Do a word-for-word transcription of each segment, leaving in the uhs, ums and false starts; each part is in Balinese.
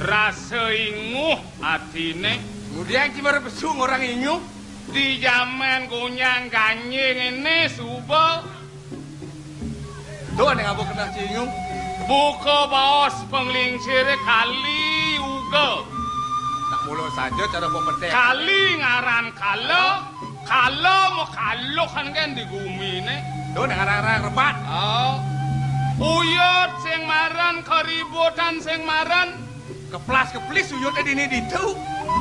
Rasa inguh atine. Ngudiang ci mara pesu ngorang inguh. Di jaman gonjang-ganjing ini suba. Tuh, ane ngaba keneh ci inguh. Buka baos panglingsire kali uga. Tak mula saja cara pepedek. Kali ngaran kala, kala makaluh kan, kan di gumine. Tuh, ane ngaran-ngaran rebat. Oh. Uyut sing maren, keributan sing maren. Keplas-keplis uyute dini ditu.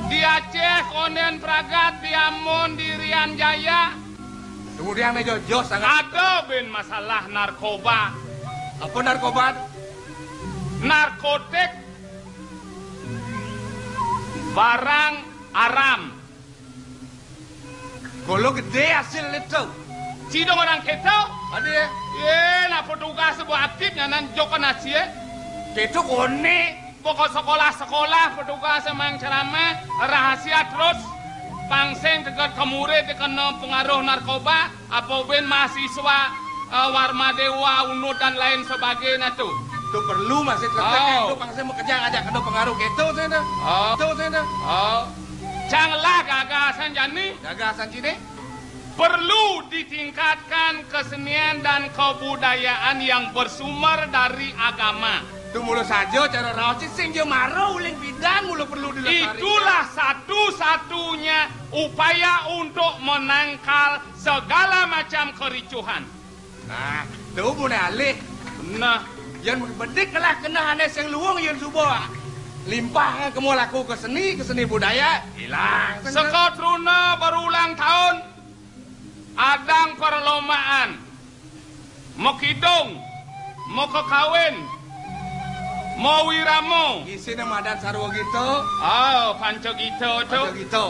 Di Aceh konden pragat, di Ambon, di Irian Jaya. Kemudian mejo jos sangat. Ada ben masalah narkoba. Apa narkoba? Narkotik. Barang aram. Kolo gede hasil itu. Ci dong orang keto. Ada ya? Ye, napa tugas buat aktif nyanan joko nasi ya? Keto kone. Pokok sekolah-sekolah petugas emang ceramah rahasia terus. Pangsing teget ke murid dikena pengaruh narkoba, apa ben mahasiswa, eh, Warma Dewa, Unud dan lain sebagainya tuh. Tuh perlu masih teget. Oh. Tuh pangsing bekerja ngajak kena pengaruh gitu saya dah. Oh. Tuh saya dah. Oh. Canglah gagasan jani. Gagasan cine. Perlu ditingkatkan kesenian dan kebudayaan yang bersumber dari agama. Tuh mula saja cara raos ci sing ja mara uling pidan mula perlu dilestarikan. Itulah satu-satunya upaya untuk menangkal segala macam kericuhan. Nah, tuh mula alih. Nah, yang bedik lah kena ane sing luung yang suba limpah kemu laku ke seni, ke seni budaya, hilang. Sekotruna berulang tahun. Adang perlombaan. Mokidung, mokekawin, mowiramo. Isine madan sarwa gita. Oh, panca gita tu. Panca gita.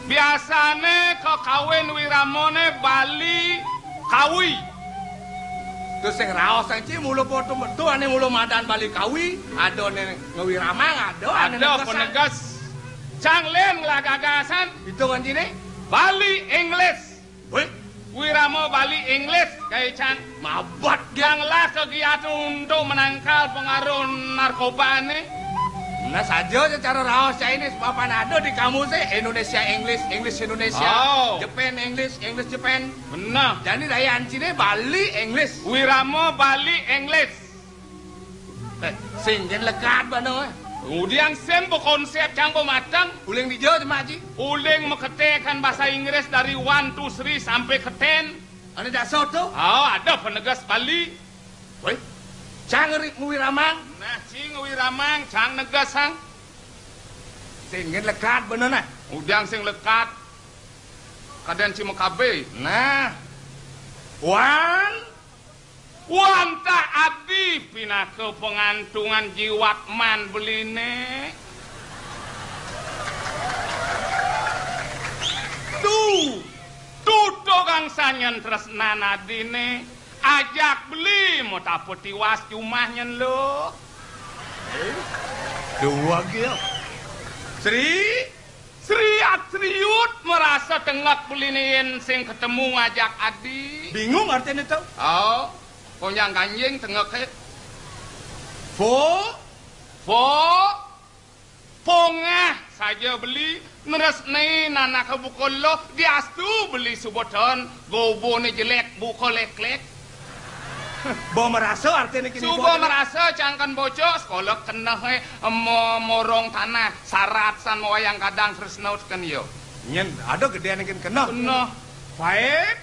Biasane kekawin wiramone Bali Kawi. Terus sing raos sing ci mula foto metu ane mula madan Bali Kawi, ada ne ngewiramang, ada ane ada negesan. Penegas. Cang len ngelah gagasan. Hitungan cine? Bali English. Wih, wirama Bali English, kae cang. Mabat, Gen. Cang lah kegiatan untuk menangkal pengaruh narkoba ne. Nah, saja secara raos Chinese, papan ada di kamus e, Indonesia English, English Indonesia, oh. Japan English, English Japan. Benar. Jadi daya ancine Bali English. Wirama Bali English. Eh, sing gen lekat bano, eh. Udiang sem berkonsep cang pematang. Uling dija, Mak Ji? Uling meketekan bahasa Inggris dari one to three sampai ke ten. Ane dasar tu? Oh, ada penegas Bali. Woi, cang ngeri nguwi ramang. Nah, cing nguwi ramang, cang negas sang. Sing gen lekat bano nah. Udiang sing lekat. Kaden ci mekabe. Nah. One. Wantah adi pinaka pangantungan jiwatman beline. Tu, tuto gangsa nyen tresnan adine, ajak beli mau tapa tiwas jumah nyen lo. Eh, dua ge. Sri, Sriat-sriut merasa tengek beline yen sing ketemu ngajak adi. Bingung artine to? Oh, konyang ganjing tengeke. Fo? Fo? Pongah saja beli nresnai nanake buka lo, diastu beli suboton, gobone jelek, buka leklek. Bo merasa artine kini suba bo merasa cangken bocok, sekolah keneh, eh, mo-, morong tanah, sarat san wayang kadang tresna utken yo. Nyen, ada gedean ken keneh. Keneh. Faib.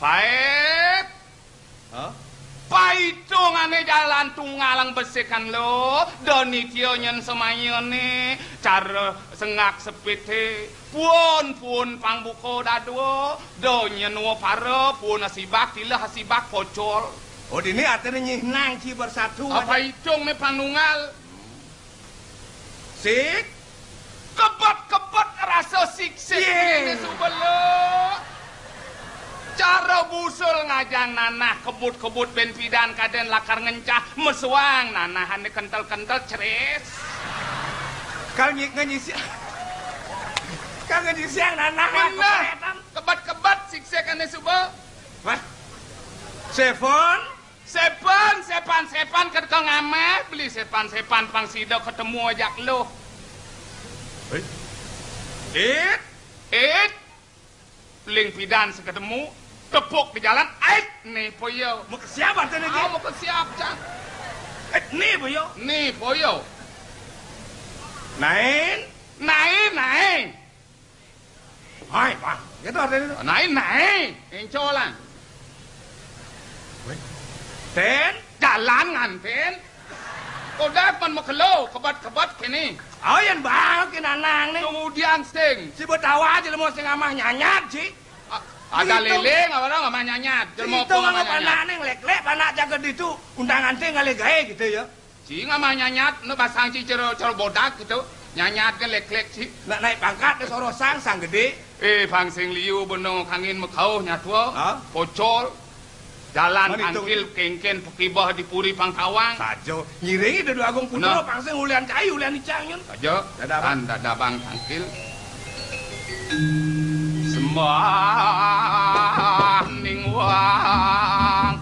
Faib. Hah? Paitungane jalan tunggalang besikan lo, donitia nyen semayane, cara sengak sepite, puun-puun pangbuka dadua, donya nua para, puun asibak, tilah asibak pocol. Oh, dini artine nyihnang ci bersatu. Apa aja. Itung me panunggal? Sik. Kebet-kebet rasa siksik. Ye. Ini suba lo. Cara busul ngajang nanah kebut-kebut ben pidan kaden lakar ngencah mesuang nanahane kentel-kentel ceres. Kal nyi-, ngenyisi-, kal ngenyisiang nanah. Bener. Keperetan. Kebet-kebet siksikane suba. Wah. Seven. Sepan, sepan, sepan, ka teka ngamah, beli sepan-sepan pang sida ketemu ajak luh. Hei. It, it, ling pidan seketemu, tepuk di jalan, ait, ni poyo. Mekesiap artinya, ah, mekesiap, cang. Ait, ni poyo. Ni poyo. Nain. Nain, nain. Hai, Bang. Gitu artinya. Nain, nain. Encolan. Weh. Ten, jalan nganten. Kodak man makelo, kebat-kebat kini. Ayan, Bang, kinanang ni. Kemudian sing. Si betawa aja lemu sing amah nyanyat, si. Ada leleng, orang amah nyanyat. Jelema itu ngamah panak ni, lek-lek, panak jaga ditu. Undangan teh ngalih gae gitu ya. Cing amah nyanyat, nu basang cing cero, cero bodak gitu. Nyanyat ke lek-lek cing. Nak naik pangkat deh sorosan, sang gede. Eh, pang sing liu benung kangin mekauh nyatua. Ha? Pocol. Jalan tangkil kengken pekibah di puri pangkawang. Saja. Ngiringi dadu agung putra, nah. Pang sing ulian cai, ulian icang nyun. Saja. Dada abang. Tan dada abang tangkil. Sembah ning wang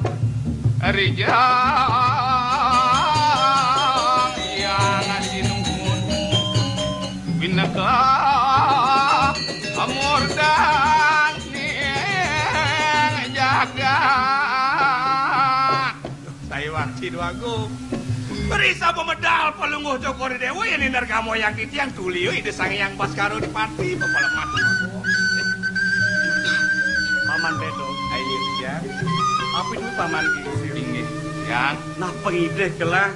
rijang yang sinuhun bineka murdaning jagat. Saya wakil wagung. Beri sapa medal Palungguh Cokor Dewa, yen inder kamoyang titiang tulio Ida Sang Hyang Baskara Dipati, bapa lemah. Paman Bedo. Ayo, ya. Apa itu Paman Gisir? Inggih, Yang. Nah, pengidih gelah.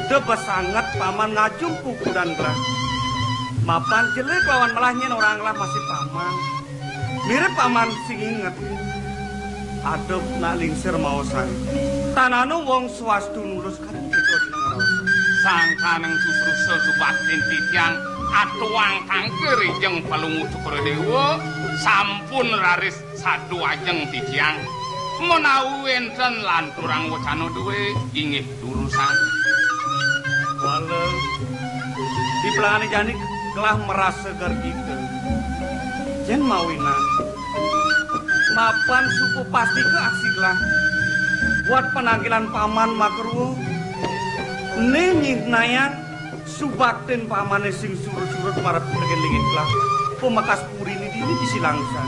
Tebas sanget Paman ngajum pukudan gelah. Mapan jelek lawan melah nyen orang lah masih Paman. Mirip Paman sing inget. Aduh, nak lingsir maosan. Tananu wong swastu nulus kan gitu di ngaros. Sangkaning susrusa subaktin titiang atuang kangge rijeng Palungguh Cokor Dewa sampun raris sadu ajeng titiang. Menawi wenten lanturang wacana duwe, inggih durusang. Wala, di pelangane jani gelah merasa gargita. Yen mawinan. Mapan suku pastika aksi gelah. Buat penangkilan Paman Makerwo. Ning nyinayang subaktin Pamane sing surut-surut marep tegen lingit gelah. Pemekas puri ni dini di silangsan.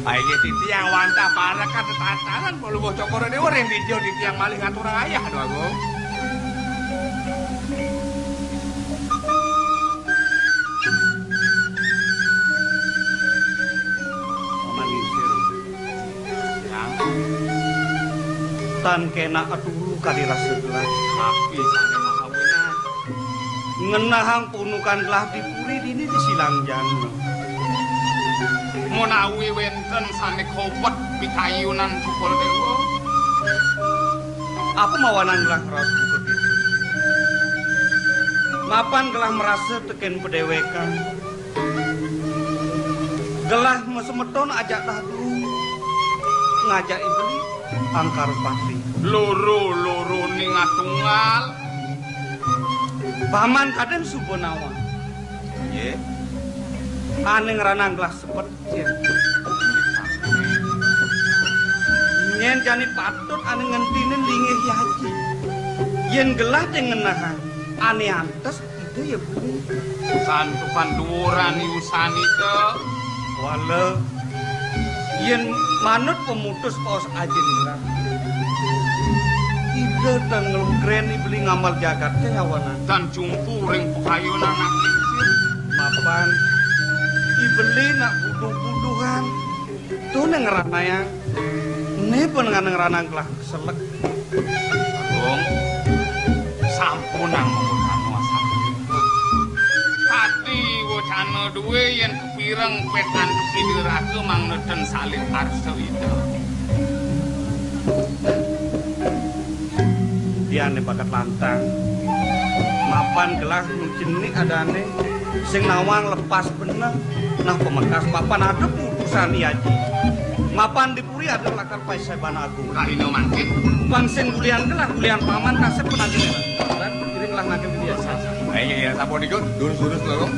Baik ya titiang wantah parekan tetatanan Palungguh Cokor Dewa ring dija titiang malih ngaturang ayah, Aduh Agung. Paman Lingsir. Yang. Tan kena aturu kadi rasa gelah. Tapi sane maha wenang. Ngenahang punukan gelah di puri dini di silang jana. Menawi wenten sane kobet pikayunan Cokor Dewa. Apa mawanan gelah raos buka pintu? Mapan gelah merasa teken padewekan. Gelah masemeton ajak dadu ngajak ibeli angkar pati. Loro-loro ning atunggal. Paman kaden suba nawang. Nggih. Ane ngranang gelah sepet, ya. Nyen jani patut ane ngentinin linggih yaji. Yen gelah te ngenahang ane antes ide ya beli. Santukan duwuran yusan ide. Wala, yen manut pemutus paos ajin gelah. Ide tan ngelukren ibeli ngamal jagat te awanan. Tan jumpu ring pakayunan anak lingsir. Mapan ibeli nak buduh-buduhan. Tuh neng ranayang. Ne pun nganeng ranang gelah keselek. Agung, sampunang mengutano asal. Tadi wacana duwe yen kepireng pet antuk ide raga mang neden salib arsa ida. Diane bakat lantang. Mapan gelah nujenik adane sing nawang lepas bener. Nah, pemekas mapan ada putusan iaji. Mapan di puri ada lakar paiseban agung. Rahina mangkin. Bang sing ulian gelah, ulian paman kasep penagih. Iring lah nangkep dia. Iya, iya, sampun niku, durus-durus lho.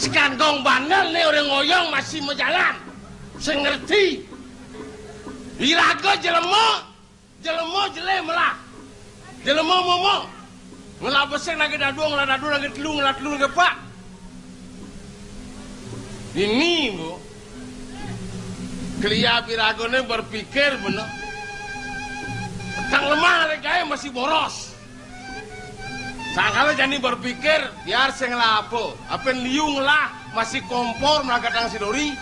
Kan gong bandel né orang ngoyong masih majalan. Sing ngerti. Iraga jelema, jelema jelé melah. Jelema momo. Ngelah besik lagi dadua, ngelah dadua lagi telu, ngelah telu lagi empat. Ini, Bu. Kelia biragané berpikir bener. Tang lemah lagi gaé masih boros. Sangkala jani berpikir, biar sing ngelah apa. Apin liu ngelah masih kompor melagatang si Dori.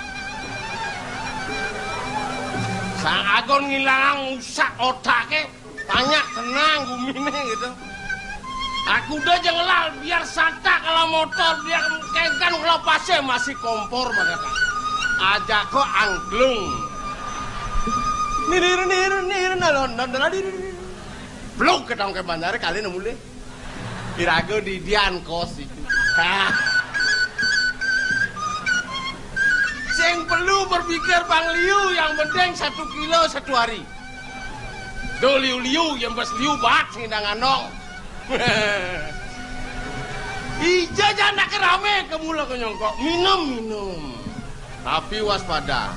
Sang Agon ngilang usak otaké, tanya tenang guminé gitu. Aku udah aja ngelah, biar satak kalau motor, biar kegan kalau pasé masih kompor melagatang. Aja kok angklung. Nirir nirir nirir nalon nalon nalon nirir. Pluk ketang ke bandar kali nemu lé. Iraga didian kos iku. Hah. Sing perlu berpikir pang liu, yang penting satu kilo satu hari. Do liu-liu, yang bas liu bat sing danganong. Ija janak rame ke mula ke nyongkok. Minum, minum. Tapi waspada,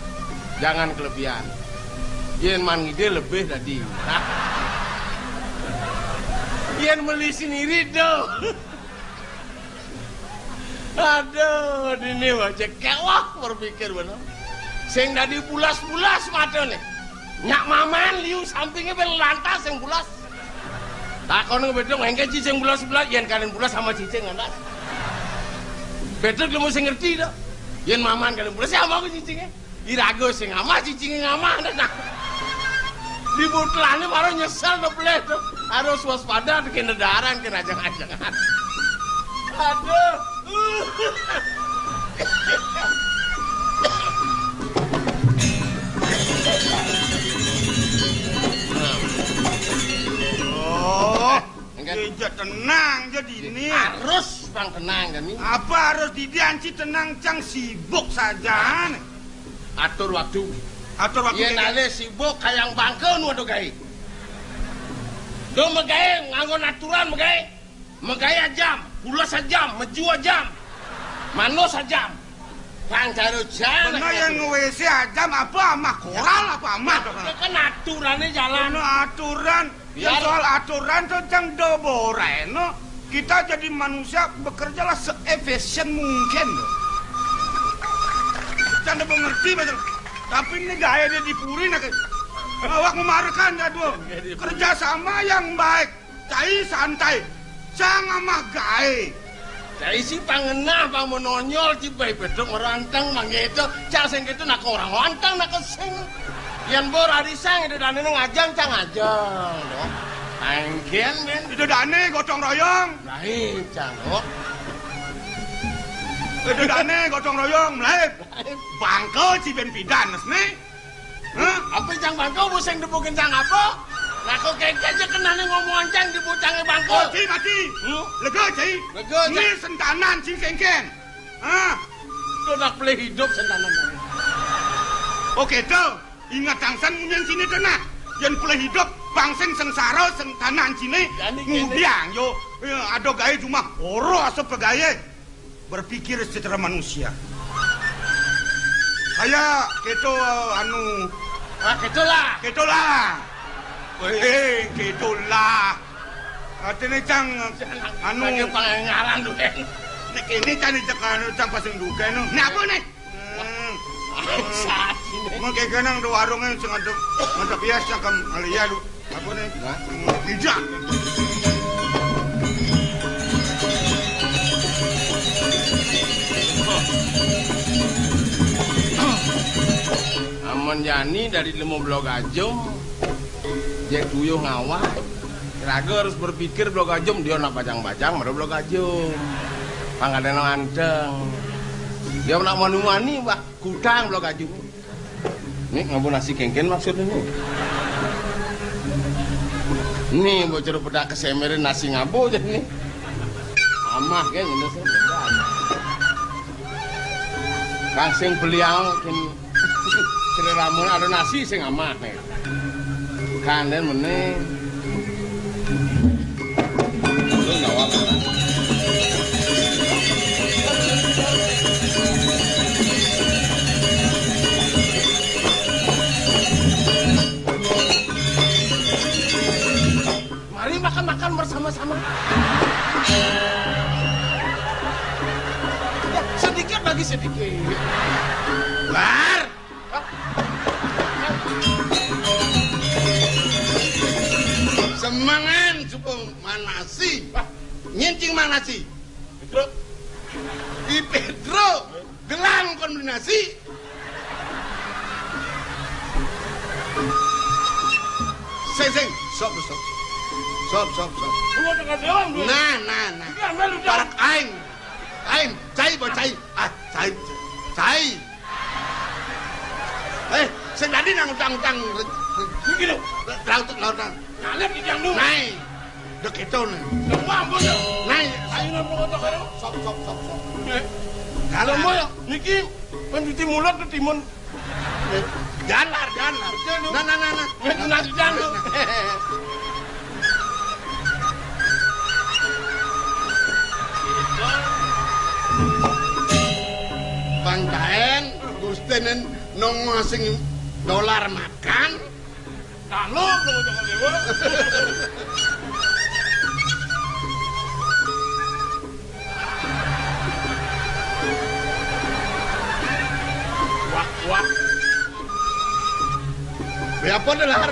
jangan kelebihan. Yén man ngidih lebih tadi. Yén meli sendiri do. Aduh, dini wajah kewah berpikir bener. Sing dadi bulas-bulas mata nih. Nyak maman liu sampingnya ben lantas sing bulas. Takon ke bedong engke cicing bulas-bulas, yén kalian bulas sama cicing lantas. Bedong kamu sing ngerti dah. Yén maman kalian bulas sama aku cicingnya. Iraga sing amah, cicingé ngamah, nah. Di butlané baru nyesel to, Blé, to. Harus waspada, kena daran, kena ajang-ajangan. Aduh. Oh, enggak. Ya, ya, tenang, jadi ini. Harus, Bang, tenang, kan, ini. Apa harus didianci tenang, cang sibuk saja, nih. Atur waktu. Atur waktu. Yén alé sibuk kayang bangka nu ada gaé. Do magaé nganggo aturan magaé. Magaé ajam, pules ajam, meju ajam. Manus ajam. Pang cara jam. Bener yang nge-W C ajam apa amah koral apa amah? Ya kan aturané jalan. Bener aturan. Yang soal aturan to cang do boreno. Kita jadi manusia bekerjalah seefisien mungkin. Cang do mengerti betul. Tapi ini gaya dia di puri nak. Awak memarekan jadwal. Kerja sama yang baik. Cai santai. Cang amah gaé. Cai si pangenah, pang menonjol, ci baé bedok meranteng, manggeto. Cang sing gitu, nak orang wanteng, nak sing. Yén bor ari sang, ida dané ngajang, cang ngajang, dong. Anggen, men. Ida dané gotong royong. Lain, cang, dong. Ida dané gotong royong, lain. Bangka ci ben pidan, nih. Hah? Apa cang bangka, bu sing debu kencang apa? Lah kok kengken aja kenane ngomong cang debu cange bangka. Oh, ci mati. Hmm? Lega, ci. Lega, ci. Ini sentanan, ci kengken. Hah? Tuh nak pelih hidup sentanan. Oke, tuh. Ingat tangsan munyen sini tuh, nah. Yang pelih hidup, bangsen sengsara, sentanan sini. Jadi kene. Ngudiang, yo. Ya, ada gawe cuma ora asa pegawe. Berpikir secara manusia. Kaya keto anu. Ah, keto lah. Keto lah. Weh, keto lah. Artine cang anu. Lagi pangaran duwe. Nek kene cang dicek anu cang pasang duke no. Nek apa nih? Hmm. Saat ini. Mun kene nang do warunge sing ngadep, ngadep ya cangkem alia lu. Apa nih? Hah? Tidak. Amun jani dari lima belas gajum, jek tuyuh ngawah. Raga harus berpikir belas gajum, dia nak bajang-bajang, baru belas gajum. Pangkatnya anteng. Dia nak mani-mani, bah, kutang belas gajum. Nih, ngabo nasi kengken maksudnya nih. Nih, bocor pedak kesemerin nasi ngabo aja nih. Amah kan, ini sih. Kang sing beliau kan. Kira lamun ada nasi sing amah nih. Kanden meneh. Lu nyawa apa? Lagi sedikit. Lar. Semangan suba manasi. Nyén cing manasi? Pedro. Di Pedro. Gelang kon beli nasi. Sing, sing. Sop, sop. Sop, sop, sop. Nah, nah, nah. Parak aing. Aing, cai, ba cai. Ah, cai. Cai. Eh, sing dadi nang utang-utang. Iki lho. Laut, lautan. Nyalip di tiang dulu. Nai. Dek itu nih. Semua ampun ya. Nai. Ayo nang foto karo. Sop, sop, sop, sop. Eh. Kalau mau ya, niki pencuci mulut ke timun. Jalar, jalar. Nah, nah, nah, nah. Wis nasidan lho. Bang Kaen, Gusten nang ngasing dolar makan. Kalau kalau jangan dewa. Wah, wah. Be apa dah, Lar?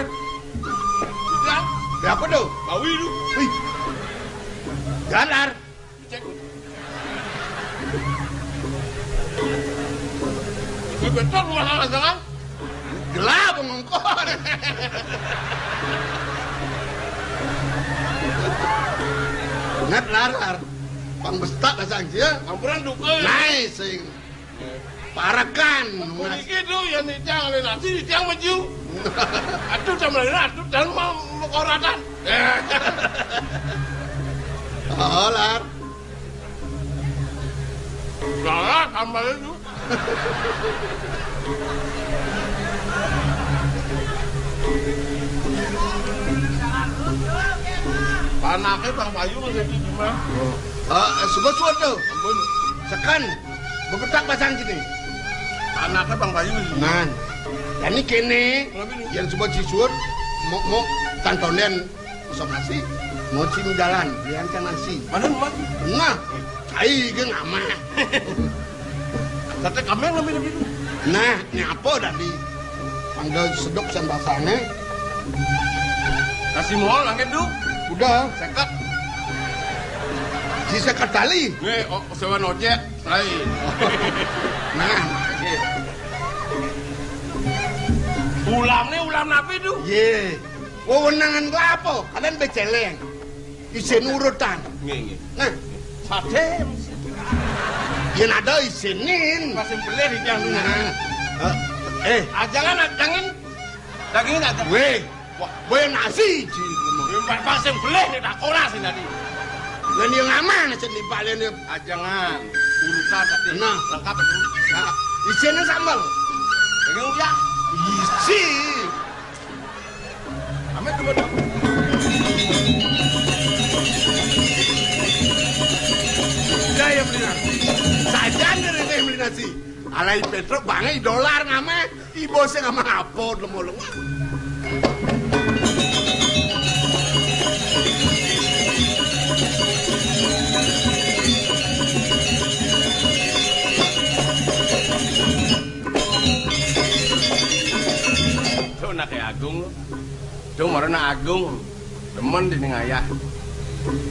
Iya. Be apa tuh? Bawi lu. Wih. Jalar. Cek. Gue betul rumah sama. Gelap ngongkon. Ngat larar. Pang bestak bahasa Inggris ya. Ampuran duka. Nice sing. Parakan. Niki tuh ya nih tiang alih nasi, nih tiang maju. Aduh sama ini aduh dan mau mau koratan. Oh, lar. Salah tambah itu. Panake Bang Bayu masih di rumah. Oh. Eh, sebut suatu. Ampun. Sekan. Bebetak pasang gini. Panake Bang Bayu. Nan. Jani kene, yang sebut sisur, mau mau tantonden. Kosong nasi, mau cing jalan, liankan nasi. Mana rumah? Nah, cai ge ngamah. Kata kamu yang ngambil itu. Nah, ini apa tadi? Panggil sedok san basangnya. Kasih mual angin tu. Udah. Sekat. Si sekat tali. Nih, oh, sewa nojek lain. Nah, ulam ni ulam napi tu? Ye. Wewenangan ku apa? Kalian beceleng. Isin urutan. Nggih, nggih. Nah, sate. Yen ada isinin. Masih boleh di tiang dulu. Nah. Eh, eh. Ajangan, ajangan. Dagingin aja. Weh. Wah, weh nasi. Pas masih boleh nih tak koras ini tadi. Lan yang aman aja di balen ya. Ajangan. Urutan tadi. Nah. Lengkap itu. Nah, isinnya sambal. Daging uyah. Isi. Ame tuh betul. Ya, ya, bener. Sajan dari teh beli nasi. Alai Petro bangai dolar ngame. Ibu sing ngame apa lemo-lemo. Tuh anake Agung, tuh marana Agung, demen dening ayah.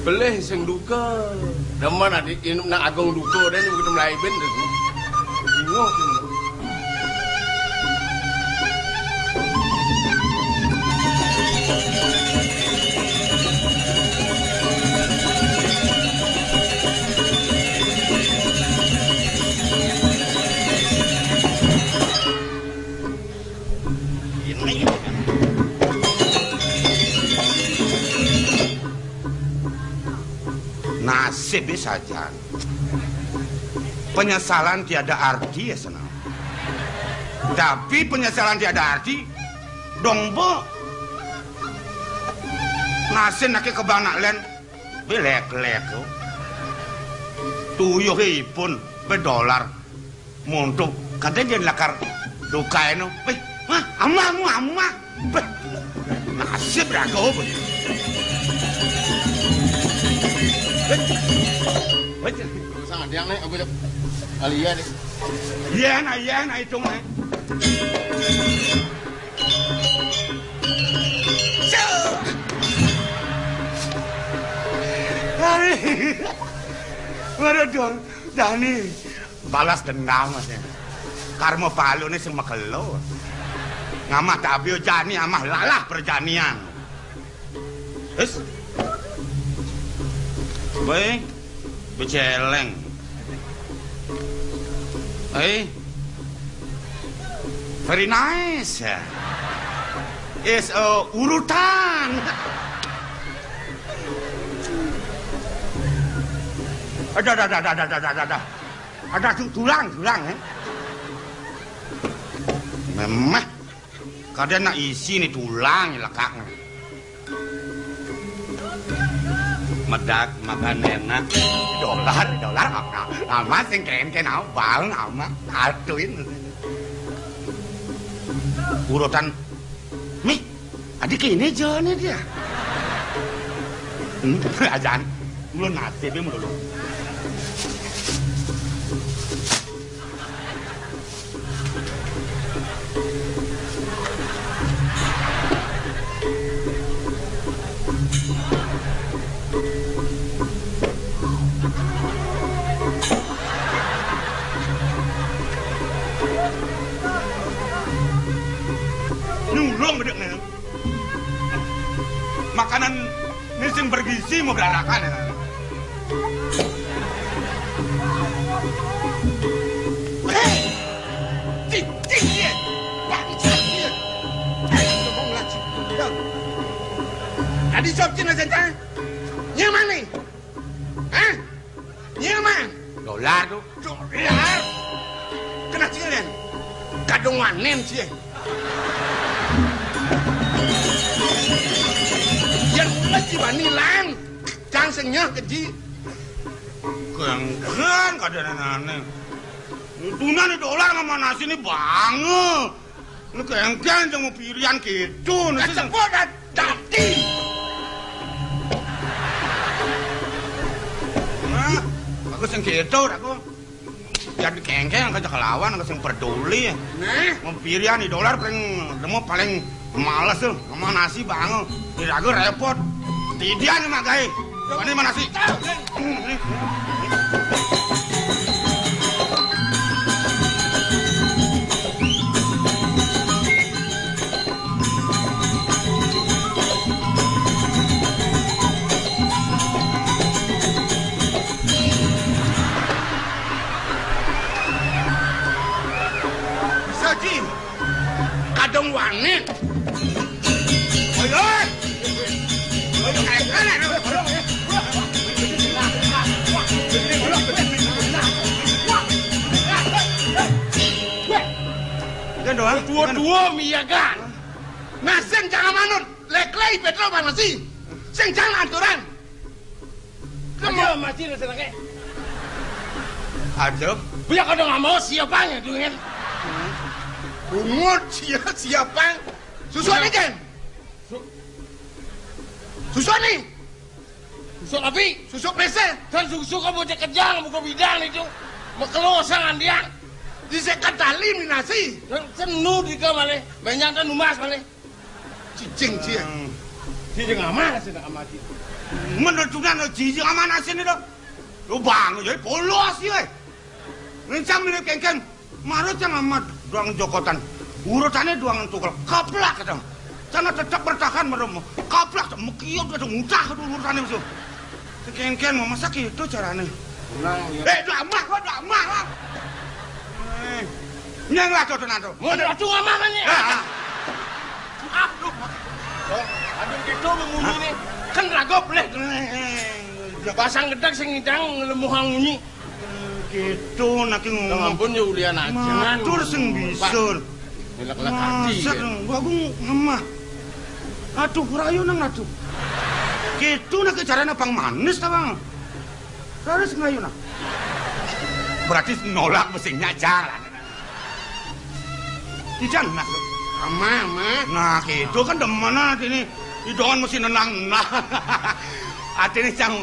Belih sing duka, demen adik inup nang Agung duka, dan begitu melaibin tuh. Bingung tuh. Nasib saja. Penyesalan tiada arti ya senang. Tapi penyesalan tiada arti dong bu. Nasib nake kebanak len belek-lek. Tuyuh ipun bedolar. Monto, kadén yén lakar dukaéno. Wéh, hah, amah, amah, amah. Wéh, nasib raga, wéh. Wéh. Wéh. Yang nih, aku cek. Alia nih. Iya, nah, iya, nah, hitung, nah. Hari. Waduh, dong. Dani. Balas dendam, Mas. Karma balune sing megelo. Ngamah tak abiyo jani, amah lalah perjanian. Wis. Kowe beceleng. Eh. Very nice. Is a urutan. Ada, ada, ada, ada, ada, ada, ada. Ada du-, dulang, dulang, eh. Memeh. Kadang nak isi nih tulang lekak. Medak makan enak. Dolar, dolar apa? Ama sing keren-keren apa? Bang ama atuin. Urutan mi. Adi kene jane dia. Hmm, ajan. Mulo nasibe mulo. Nyulung bedek nih. Makanan ini sing bergizi mau beranakan ya. Hei! Cing, cing, iya. Bangsat, iya. Eh, ngomong lagi. Dong. Tadi sop cina saja. Nyamane? Hah? Iya, Mang. Dolar tuh. Dolar. Kena cilin. Kadung wanen sih. Yang mulai cibani lan. Cang sing nyeh keji. Kengken kada aneh-aneh. Tuna nih dolar sama nasi nih banget. Lu kengken sama pirian gitu, nasi sing Kecepot dan dadi. Nah, aku sing gitu, aku. Biar dikengken, aku aja kelawan, aku sing peduli. Nah. Mau pirian di dolar paling, demo paling males tuh, sama nasi banget. Di ragu repot. Tidian sama gawe. Ini mana sih? Saji. Kadung wani. Oi, oi. Oi, kayak mana? Weh, dua-dua miyagan. Nah, sing jangan manut. Leklei Petro Panasi. Sing jangan aturan. Aja masih rasa lagi. Aja. Biar kau nggak mau siapa yang dungin? Bungut sia-, siapa? Susu aja, Jen. Su-, Susu nih. Susu api. Susu prese. Dan susu kamu cek kejang, buka bidang itu. Makelo sangan dia. Disekat tali minasi. Dan senu di kamar nih. Banyak dan umas mana? Cicing, cie. Hmm. Cicing aman sih, nak aman sih. Menurut tunan, cicing aman sih nih, dong. Lu bangun jadi polos sih, weh. Ngencang mirip kengkeng. Marut yang amat doang jokotan. Urutannya doang tukel. Kaplak, kata. Sana tetap bertahan, merem. Kaplak, mekiok, udah ngutah tuh urutannya, musuh. Kengkeng mau masak itu caranya. Tenang, ya. Eh, damah, kok damah, kok. Eh. Nyang lah, tuh, tenang, tuh. Mau ada ratu ngamah, kan, ya? Ah, ah. Aduh. Oh, aduh, gitu, mengunyi nih. Kan ragop, leh. Eh, eh, eh. Pasang gedek, sing ngidang, lemuh ngunyi. Gitu, nak ngomong. Ampun, ya, ulian aja. Matur sing bisur. Pak. Ngelak-ngelak hati, masak, ya. Gua, gua ngemah. Aduh, rayu nang, aduh. Gitu, nak, caranya Bang Manis, ta, Bang? Terus ngayu, nah. Berarti nolak mesinnya jalan. Tidak, nah. Ama, ama. Nah, gitu kan demen, nah, ini. Idongan mesti nenang, nah. Artinya, cang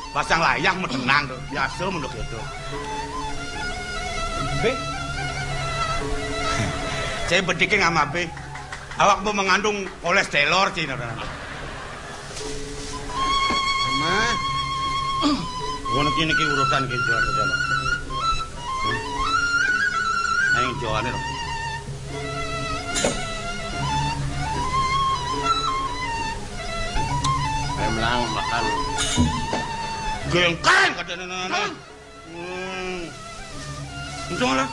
Pasang layang mah tenang to. Biasa mun kéto. Bé. Saya bedikin sama Bé. Awak mau mengandung kolesterol cina. Mah. Ngono ki niki urusan ki jual saja, Mas. Ayo jawane to. Ayo melang makan. Gengkang katanya nana. Hmm. Untung lah.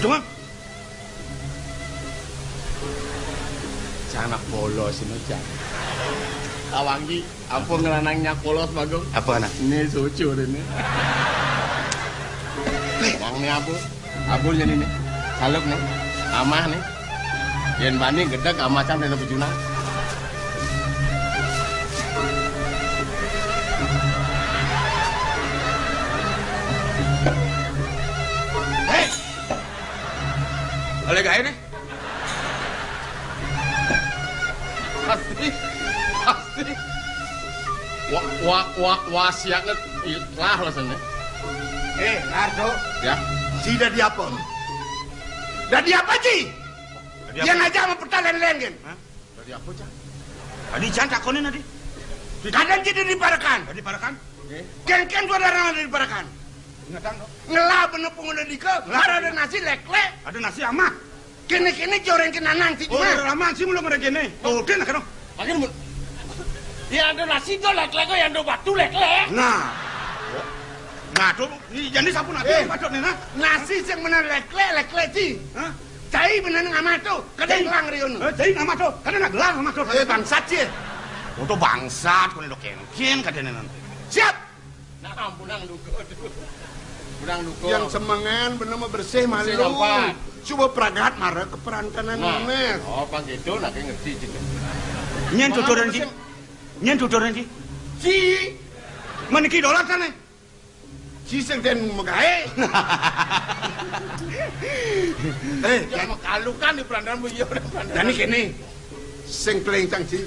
Untung lah. Cang anak polos ini, Cang. Kawangi, apa ngelanang nyak polos, Bagong? Apa anak? Ini sucu ini. Nang ini apa? Abul jadi nih. Saluk nih. Amah nih. Yen bani gedeg amah Cang dene bejuna. Hei! Oleh gaé nih. Pasti, pasti. Wa, wa, wa, wasiatnya lah rasanya. Eh, Nardo. Ya. Si dadi apa? Dadi apa, Ji? Dadi apa? Yang aja sama peta leng-leng, kan? Hah? Dadi apa, Cang? Tadi Cang takonin tadi. Kadang Ji dadi parekan. Dadi parekan? Oke. Kengken tuh ada orang dadi parekan. Ingetan, dong. Ngelah bener pengguna dika, ngelah ada nasi leklek. Ada nasi amat. Kene-kene joreng kenanan sih. Oh, mah. Udah lama sih belum ada kene. Oh, udah nak, dong. Akhir mun. Ya ada nasi do leklek, yang do batu leklek. Nah. Nah, tuh, ini jadi sapu nanti. Eh, patut nih, nah. Nasi sing bener leklek, leklek sih. Hah? Cai bener ngamah tuh, kadang gelang riun. Eh, cai ngamah tuh, kadang nak gelang ngamah tuh. Eh, bangsat sih. Untuk bangsat, kau ini do kengken, katanya nanti. Siap. Nah, ampun, nang duko. Kurang duko. Yang semengan bener mau bersih malu. Bersih gampang. Coba pragat mara ke perantanan. Nah, Nes. Oh, pang gitu, nak ngerti cik. Nyen tuturan, Ji. Nyen tuturan, Ji. Ji. Mana ki dolar sana? Ji sing den megaé. Eh, ya, makalukan di perantanan bu, iya, udah perantanan. Jadi gini, sing paling cang, Ji.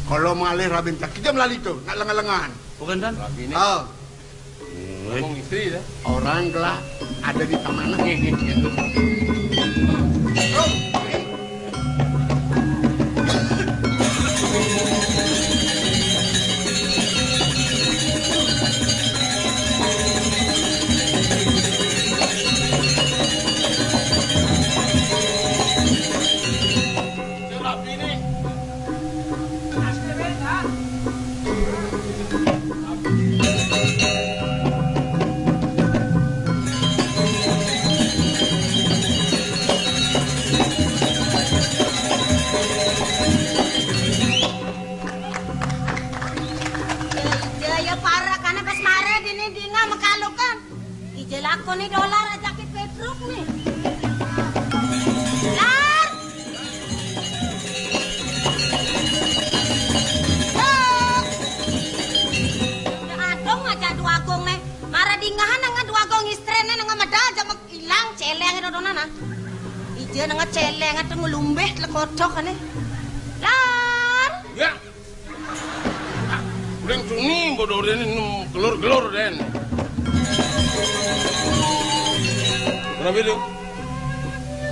Kalau malih rabin cang, kita melali tuh, nak lengan-lengan. Bukan, Dan? Lagi ini. Oh. Ngomong istri ya. Orang gelah ada di taman. Nggih, nggih, nggih. Sing rabi nih. Jaya parak, karena pas mare dini dinga makalukan. Ije lakoni dolar ajaki Petruk nih. Lar! Tok! Ya adong aja Duagung nih. Mara dingahan nang Duagung istrene nang medal aja mek ilang celeng dodonan ah. Ije nang celeng ate nglumbeh lekotok ane. Lar! Ya. Udah suni bodoh den, nem gelur-gelur den. Kenapa itu?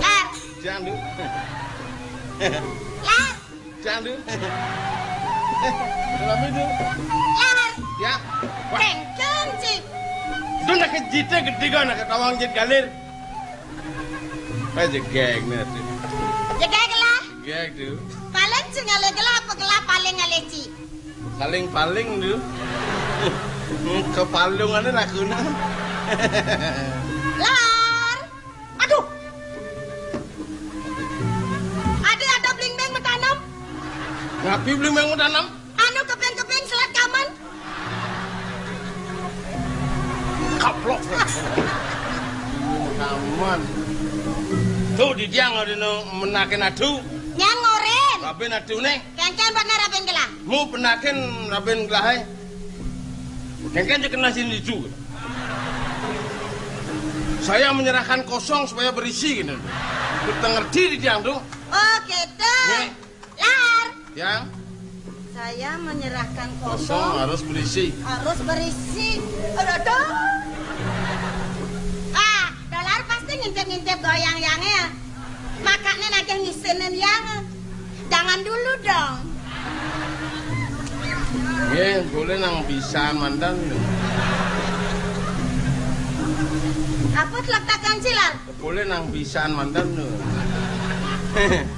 Lar. Jangan dulu. Lar. Jangan dulu. Kenapa itu? Lar. Ya. Wah. Kengkeng, Ci. Itu nak kejite gede kan, nak ketawang jit galir. Aja geng nih. Jegeg lah. Geng tuh. Paling sing ngalih gelah apa gelah paling ngalih, Ci? Paling-paling tuh. Kepalungannya laguna. Lar. Aduh. Adi ada bling beng metanem. Ngapi bling beng metanem? Anu keping-keping selat kaman. Kaplok. Kaman. Tuh di tiang ada nu menakin adu. Nyang ngorin. Rabin adu nih. Kengkeng bener rabin gelah. Mu penakin rabin gelah, eh. Kengkeng je kena sini itu. Saya menyerahkan kosong supaya berisi gitu. Kita ngerti di tiang tuh. Oh gitu. Nih. Lar. Yang? Saya menyerahkan kosong. Kosong harus berisi. Harus berisi. Aduh, aduh. Ah, Dolar pasti ngintip-ngintip goyang yangnya. Makanya nagih ngisinin yang. Jangan dulu dong. Nggih, boleh nang pisan manten. Apa teletakan silar? Boleh nang pisan manten lho.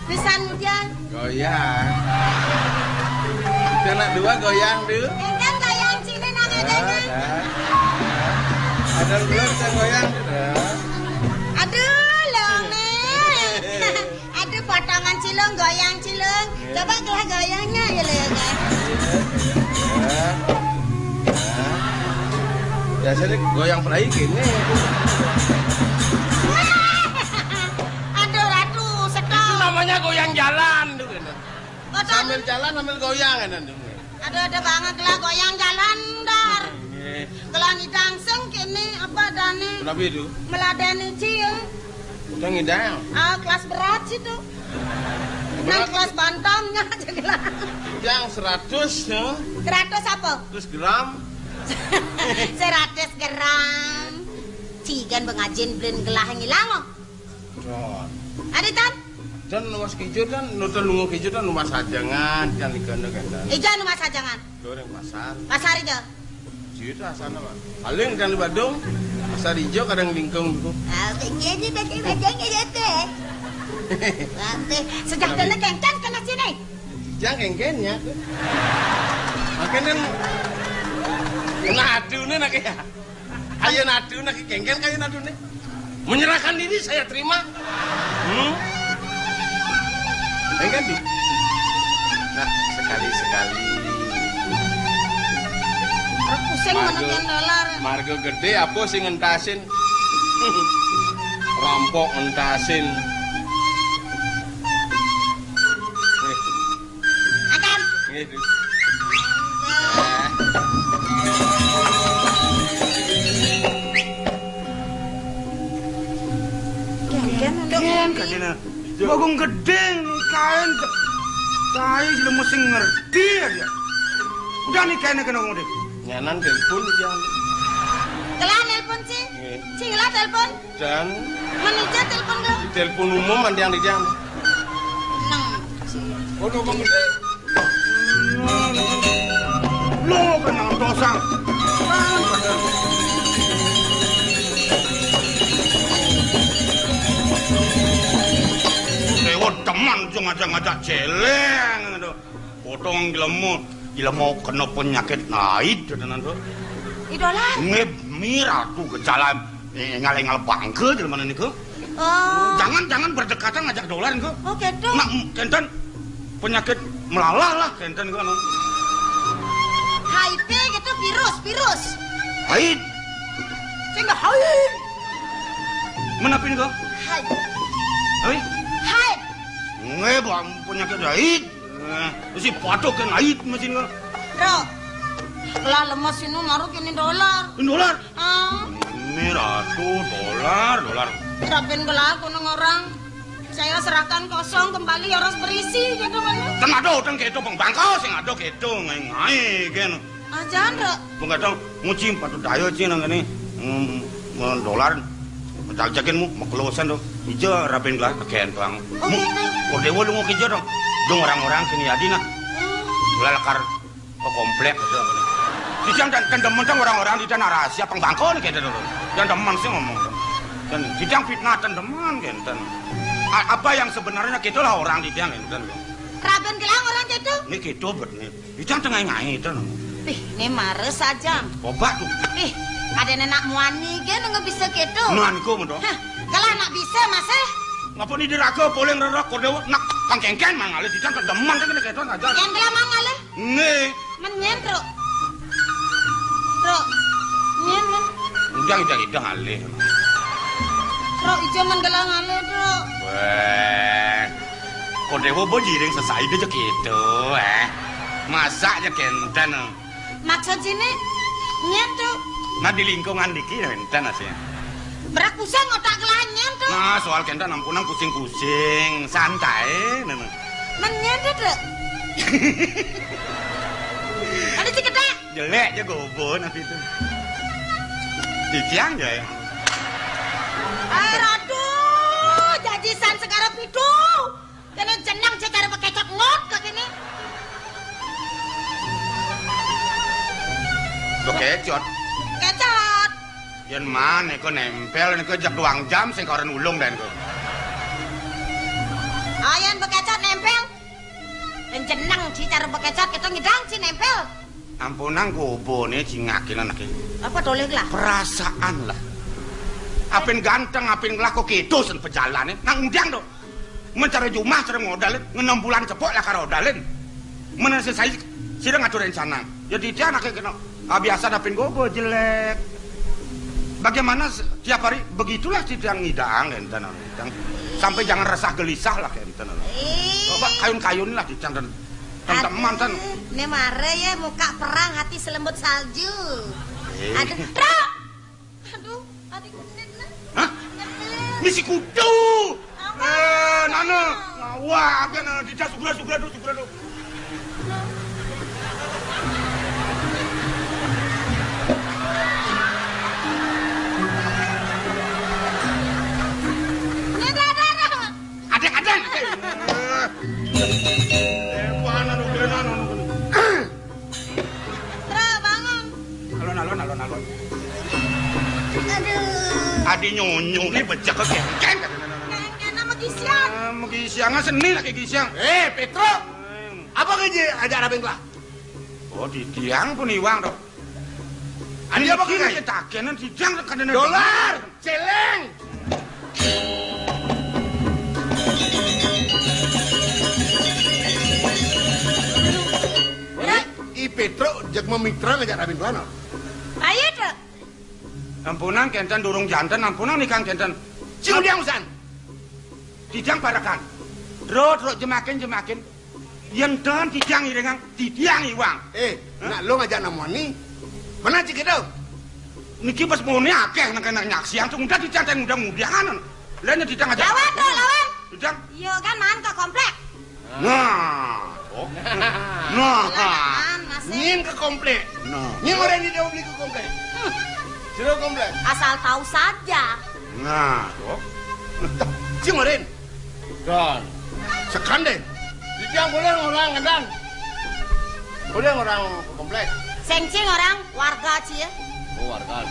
Pisan udah. Goyang. Kita nak dua goyang tuh. Kan goyang sini nang ada kan? Ada belum saya goyang tuh. Aduh, lo nih. Aduh, potongan cilung, goyang cilung. Coba kelah goyangnya ya lo ya kan. Biasanya goyang perai gini. Aduh, Ratu, sedang. Itu namanya goyang jalan tuh. Sambil jalan sambil goyang kan. Aduh, ada banget lah goyang jalan, Dar. Gelah ngidang sing kene apa dane? Kenapa itu? Meladani cium. Udah ngidang. Ah, kelas berat situ. Nang kelas bantamnya aja gelah. Yang seratus ya. Seratus apa? Seratus gram. Seratus gram. Cigan bengajin blen gelah ngilang. Ada tan? Dan luas kijo dan nutur lunga kijo dan luas sajangan yang digana-gana. Ijo luas sajangan. Goreng pasar. Pasar ijo. Cita sana, Pak. Paling kan di Badung, pasar ijo kadang lingkung tuh. Ah, ini berarti bajanya ya teh. Sejak dulu kengkang kena sini. Yang kengkennya tuh. Makanya kan kena aduh nih nak ya. Ayo nadu nak kengken kayo nadu nih. Menyerahkan diri saya terima. Hmm? Kengken di. Nah, sekali-sekali. Pusing meneken dolar. Margo gede apa sing ngentasin? Rampok ngentasin. Nih. Akan. Nggih, Du. Kengken, kengken. Bagong gedhe kaen. Tai lemu sing ngerti aja. Udah nih kene kena ngomong deh. Nyanan telepon iki. Telah nelpon sih. Nggih. Sing lah telepon. Dan manajer telepon ke? Telepon umum mandang di jam. Nang. Waduh, Bang Gede. Lo kena dosa. Lewat teman cuma ngajak-ngajak celeng. Potong ilmu, ilmu kena penyakit naik tenan to. Idolan. Nggih, mi ratu kejalan, eh, ngalih-ngalih bangke jaman niku. Oh. Jangan, jangan berdekatan ngajak dolar niku. Oh, gitu. Nah, kenten penyakit melalah lah kenten niku anu. H I V gitu, virus, virus. Haid. Sing haid. Menapi niku? Haid. Haid. Haid. Nggih, Bang, penyakit haid. Eh, si patok kan ait mesin kok. Bro, lah lemes ini naruh kini dolar. Ini dolar? Ah. Ini ratu dolar, dolar. Rapin gelar kunung orang. Saya serahkan kosong kembali harus berisi gitu kan. Kan ada utang gitu, Bang. Bangkau sing ada gitu, ngai-ngai kan. Ah, jangan, Bro. Bang kadang nguci patut daya sih nang ini. Hmm, dolar. Jajakin mu, maklosan tuh. Ija rapin gelar, kentang. Oh, gitu. Kode lu mau kerja dong. Dong orang-orang kini adi nah. Lalakar ke komplek gitu. Dijang dan tendemen dong orang-orang di tanah rahasia pengbangkon gitu dulu. Dan demen sih ngomong dong. Dan dijang fitnah tendemen gitu. A- apa yang sebenarnya gitulah orang di tiang gitu. Raben gelang orang gitu. Ini gitu bet nih. Dijang tengah ngai itu. Ih, ini mare saja. Coba tuh. Ih, ada nenek muani ge nggak bisa gitu. Muani kok mau dong. Hah, kalau anak bisa masih. Ngapa nih diraga boleh ngerok kode nak kangkengken mang alih dijang tendemen kan gitu aja. Yang gelang mang alih. Nih. Menyen, Bro. Bro. Nyen, men. Udah, udah, udah ngalih. Bro, ijo men gelang ngalih, Bro. Weh. Kode wo bo jiring sesai aja gitu, eh. Masa aja kenten. Maksud sini, nyen tuh. Nah, di lingkungan diki kenten asih. Berak pusing otak gelah nyen tuh. Nah, soal kenten ampunan pusing-pusing, santai, nah. Men nyen tuh, Bro. Jelek aja gobo nanti itu. Titiang ya. Eh, Ratu, jajisan segara pitu. Kene jeneng secara bekecot ngot ke kene. Bekecot. Kecot. Yen man niku nempel niku jek duang jam sing koren ulung dan niku. Ayen bekecot nempel. Yen jeneng ci cara bekecot kita ngidang ci nempel. Ampunang gobone cingakina nake. Apa toleh lah? Perasaan lah. Apin ganteng, apin ngelah kok kedo sen pejalane. Nang undiang to. Men cara jumah, cara modalin, ngenem bulan cepok lah karo odalin. Men selesai sira ngatur rencana. Ya titiang anake kena. Ah, biasa dapin gobo jelek. Bagaimana se- tiap hari begitulah titiang ngidang enten anu, titiang. Sampai jangan resah gelisah lah enten anu. Coba kayun-kayun lah titiang dan teman-teman tan. Aduh, ini marah ya muka perang hati selembut salju. Eh. Aduh, Rok. Aduh, adik genit nah. Hah? Genit. Misi kudu. Apa? Eh, nana. Ngawak kan, eh, di das sugra, sugra, sugra, sugra. Ini ada, ada, ada. Ada, ada. Eh. Eh, mana nu kena nana. Tra, bangun. Alon, alon, alon, alon. Aduh. Adi nyonyo ni becek ke kengkeng. Kengkeng nama gisian. Ah, magisiang seni lagi gisiang. Eh, Petro. Apa kerja aja rabeng lah? Oh, di tiang pun iwang to. Adi apa kerja? Takenan di tiang kadene. Dolar, celeng. Ini I Petro jeg mamitra ngajak rabin kelana. Ayo, Dek. Ampunang kenten durung janten, ampunang nikang kenten. Sing undiang usan. Titiang parekan. Tro, tro, jemakin, jemakin. Yen ten titiang iringang, titiang iwang. Eh, hah? Nak lo ngajak namoni. Mana cik itu? Niki pas mone akeh nang kena nyaksian tuh udah titiang teh udah ngudiangan. Lainnya titiang ngajak. Lawan, Dek, lawan. Titiang. Iya kan man ke komplek. Nah, oh. Nah, lawan, Mas. Nyin ke komplek. Nah. Nyin orang di beli ke komplek. Hmm. Jero komplek. Asal tahu saja. Nah, oh. Sing oren. Don. Sekan deh. Dijang boleh orang ngedan. Boleh orang komplek. Sengcing orang warga cie. Oh, warga.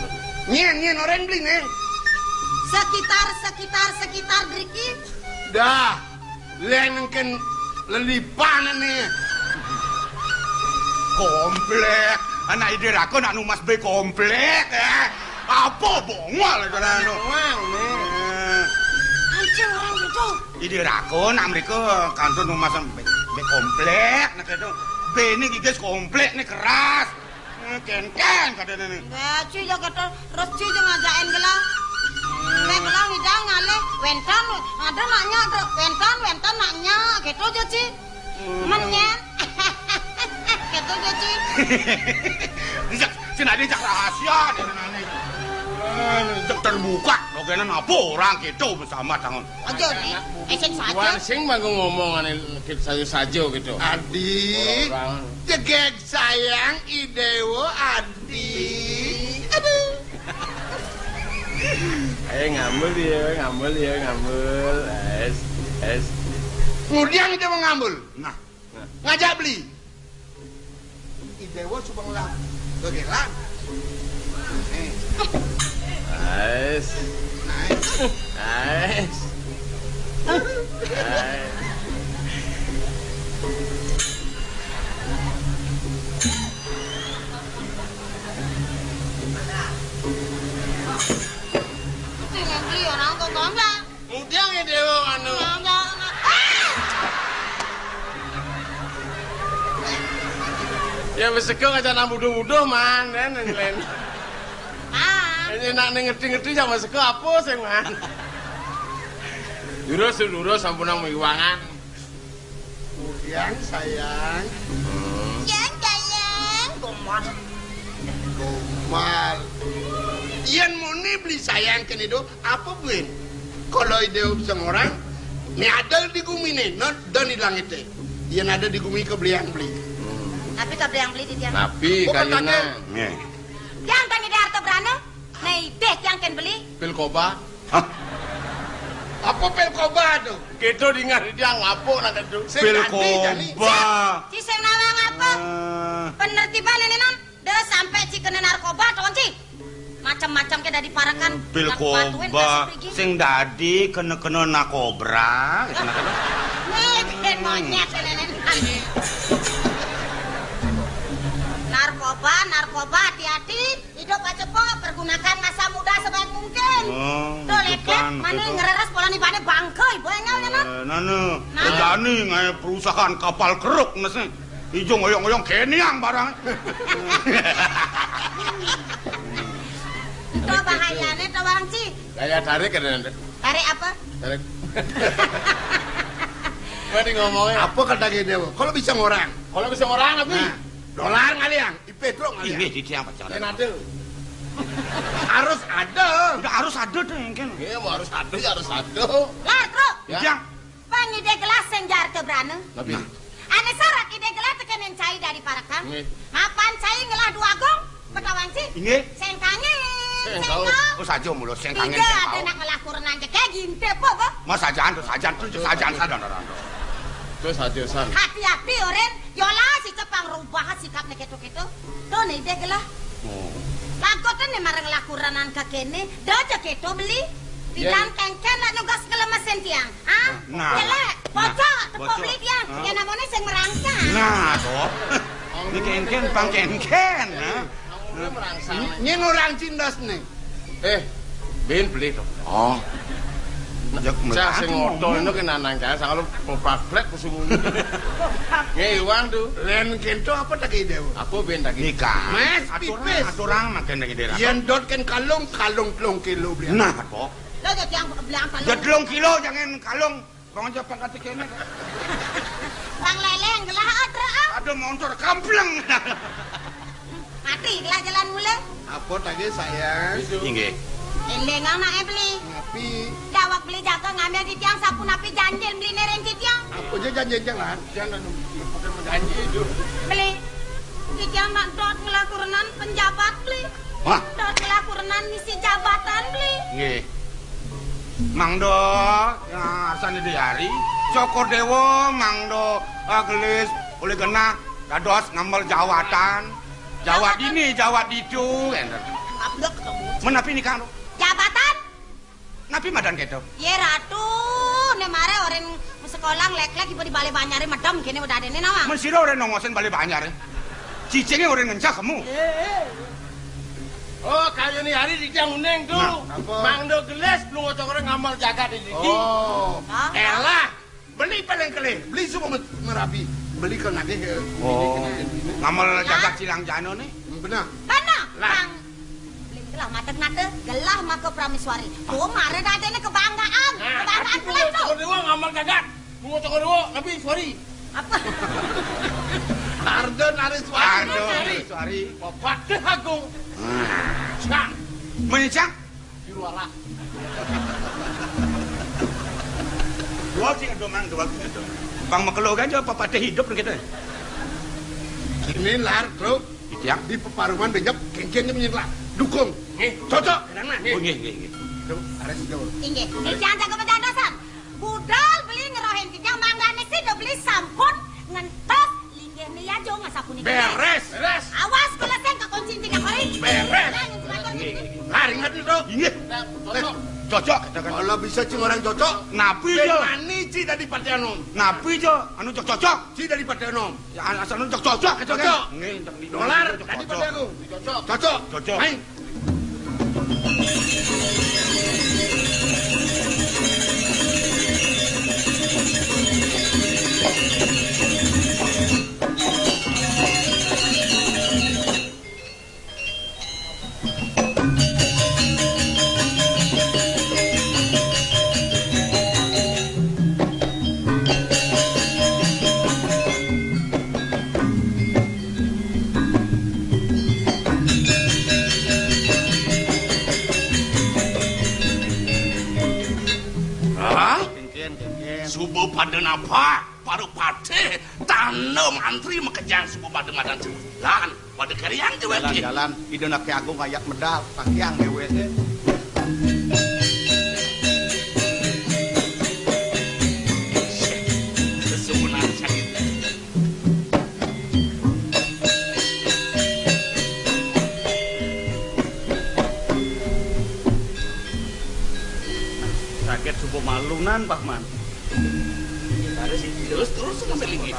Nyen, nyen, orang beli, nyen. Sekitar, sekitar, sekitar driki. Dah. Len engken lelipan nih. Komplek. Anak ide rako nak numas be komplek, eh. Apa bongol itu, anu? Wang, nih. Eh. Anjing orang gitu. Ide rako nak mereka kantor numas be, be komplek, nak itu. Be ini gigis komplek nih keras. Eh, kenten kadene nih. Enggak, cuy, ya kata terus cuy, ya ngajakin gela. Nek gela ngidang ngalih, wenten, ada nanya, Dek. Wenten, wenten nanya, gitu aja, Ci. Hmm. Menyen. Gitu aja, Ci. Dijak, sing ada dijak rahasia, deh, nane. Eh, dijak terbuka, dogenan apa orang gitu bersama tangan. Aja, Ci. Esek saja. Wan sing mangko ngomong ane saja-saja gitu. Adi, orang-orang. Jegeg sayang, idewo, Adi. Aduh. Ayo ngambul ya, ngambul ya, ngambul. Es, es. Ngudiang ide mau ngambul. Nah. Ngajak beli. Idewo coba ngelah. Gegelan. Eh. Nice. Nice. Nice. Nice. Tinggal beli orang kok komplek. Mudiang ya dewa anu. Ya wis sego aja nang buduh-buduh man, nen len. Ah. Ini nak ning ngerti-ngerti sama sego apa sing man. Lurus lurus sampun nang miwangan. Mudiang sayang. Hmm. Yang sayang. Gomal. Gomal. Yen muni beli sayang kene do, apa buin? Kalau ide sing orang, ni ada di gumi ni, no, dan di langit ni. Yen ada di gumi kebelian beli. Hmm. Napi kabriang beli di tiang? Napi kayuna? Nggih. Tiang kan ide harta brana. Nah, ide tiang kan beli. Pil koba. Hah? Apa pil koba tuh? Kita dengar dia ngapuk nak tu. Pil koba. Ci sing nawang apa? Ah. Penertiban ini non. Dah sampai ci kena narkoba, ton ci. Macam-macam ke dadi parekan. Pil koba. Sing dadi kena-kena nakobra. Nih, bikin monyet ini. Narkoba, narkoba, hati-hati. Hidup aja, Pok. Pergunakan masa muda sebaik mungkin. Oh, tuh, leklek, mana ngereres pola nih, pada bangke, ibu enggak, ya, Mat? Eh, nana, nah. Jani ngai perusahaan kapal keruk, nasi. Ijo ngoyong-ngoyong keniang barang. Itu bahayanya, tuh, Bang Ci. Gaya tarik ada nanti. Tarik apa? Tarik. Gua nih ngomongnya. Apa kata gede, Pok? Kalau bisa ngorang. Kalau bisa ngorang, tapi nah, dolar ngaliang. Ipe, Truk, nggak? Inggih, di tiang pacaran. Yen ada. Harus ada. Udah harus ada tuh yang kan. Iya, mau harus ada ya harus ada. Lah, Truk. Ya. Tiang. Pang ide gelas sing jar te brana. Tapi nah. Ane syarat ide gelas tekenen cai dari parekan. Nggih. Mapan cai ngelah dua gong, betawan sih. Inggih. Sengkangen. Sengkau. Oh, saja mulut sengkangen. Tidak ada nak ngelah kurenan je kayak ginte po, po. Mas sajan tuh, sajan tuh, sajan sadan orang. Terus saja san. Hati-hati, Oren. Yola si cepang rubah sikapnya keto-keto. Tuh nih, deh gelah. Oh. Lagotan nih marang lakurenan ke kene. Dah aja keto beli. Pidan kengken lah nugas kelemesin tiang. Ah, nah. Jelek. Nah. Bocok, tepuk beli tiang. Ah. Ya namanya sing merangsang. Nah, toh. Ini kengken, pang kengken, nah. Nyen orang cindas nih. Eh, ben beli to. Oh. Cah sing ngoto ngono ki nanang kae, sak lo popaklek kusung. Nggih, Iwan tu. Len kento apa tak ide? Apa ben tak ide? Nikah. Mas, aturan, pipis. Aturan makan tak ide. Yen dot kan kalung, kalung telung kilo beli. Nah, kok. Lo jadi yang bilang kalung. Ya telung kilo jangan kalung. Wong aja pangkat kene. Wong leleng gelah atra ah. Aduh montor kampleng. Mati gelah jalan mula. Apa tadi sayang? Inggih. Eleng anake beli. Ngapi? Dawak beli jaga ngambil titiang sapu napi janjil beli nereng titiang. Apa aja janji jalan? Jangan bukan janji itu. Beli. Titiang nak dot ngelakurenan penjabat beli. Wah. Dot ngelakurenan ngisi jabatan beli. Nggih. Mangdo, ya, arsane di hari, Cokor Dewa, mangdo, eh, gelis, oleh genah, dados ngamel jawatan. Jawat ini, jawat itu, enten. Apa ketemu? Menapi nikah, lho? Jabatan? Napi madan keto? Ye, Ratu, ne mare orang sekolah lek-lek ibu di Bale Banyare medem kene udah ada ne nawang. Men sira ora nongosen Bale Banyare. Cicinge ora ngencah kamu. Eh, eh. Oh, kayune hari di tiang uning tu. Nah, apa? Mangdo gelis, lu ngocok orang ngamal jaga di sini. Oh. Hah? Elah, beli paling kelih, beli semua met-, merapi. Beli ke nagih ke. Oh. Ini, ini, ini. Ngamal jaga silang jano nih. Benar. Benar. Lah. Bang. Beli itulah mata-mata, gelah maka prameswari. Oh, mare dadene kebanggaan. Nah, kebanggaan tapi kelih lu tu. Cokor Dewa ngamal jaga. Bunga Cokor Dewa, tapi suari. Apa? Ardo nari suari. Ardo nari suari. Bapak Deh Agung. Nah. Cang. Menyecang. Biru ala. Dua sing domang, dua sing domang. Bang makelo kan jawab apa teh hidup kita. Ini lar, bro. Iya. Di peparuman benyap, kengkeng menyerlah. Dukung. Nggih. Cocok. Nggih. Oh, nggih, nggih, nggih. Tuh, ada sih, tuh. Inggih. Inggih, jangan jago bercanda, San. Budal beli ngerohen kijang manggane sih do beli sampun ngentos linggih ne ya jo ngasapunika. Beres. Beres. Awas kalau sing kekunci tiga hari. Beres. Lah, yang sebagian ini. Lah, ingat itu. Inggih. Cocok. Cocok, katakan. Kalau bisa cing orang cocok. Napi, ben jo? Mani ci dari Partai Anom. Napi, jo? Anu cocok-cocok. Ci dari Partai Anom. Ya, asal anu cocok-cocok, katakan. Cocok. Nggih, dolar dari Partai Anom. Cocok. Cocok. Cocok. Main. Hah? Kengken, kengken. Subuh pada napa? Para patih, tanda mantri makejang suba pada madan jalan, pada keriang déwék. Jalan, jalan. Ida Anak Agung ayat medal, takiang déwék. Sesuunan sakit. Sakit suba malunan, Paman. Ya, ada sih. Terus, terus sampai lagi.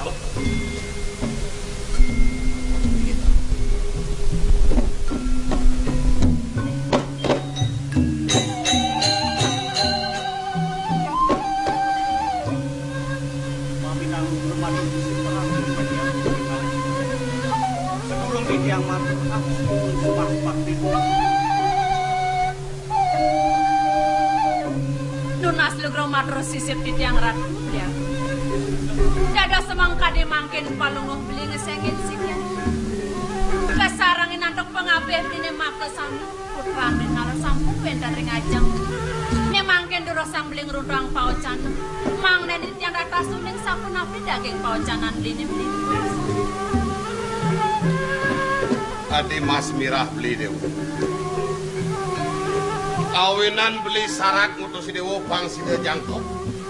Sedurung titiang matur, ah, sumpah bakti. Nunas lugra matur sisip titiang Ratu, ya. Dados semangkade mangkin Palungguh beli ngesengin sikian. Kasarengin antuk pangabih dene makasana. Putrane nara sampun wénten ring ajeng. Ne mangkin durusang beli ngruntuhang paocan. Mangnen titiang dados uning sapunapi daging paocanan dene beli. Adi Mas Mirah beli Déwa. Awinan beli sarat ngutus Déwa pang sida jangkep.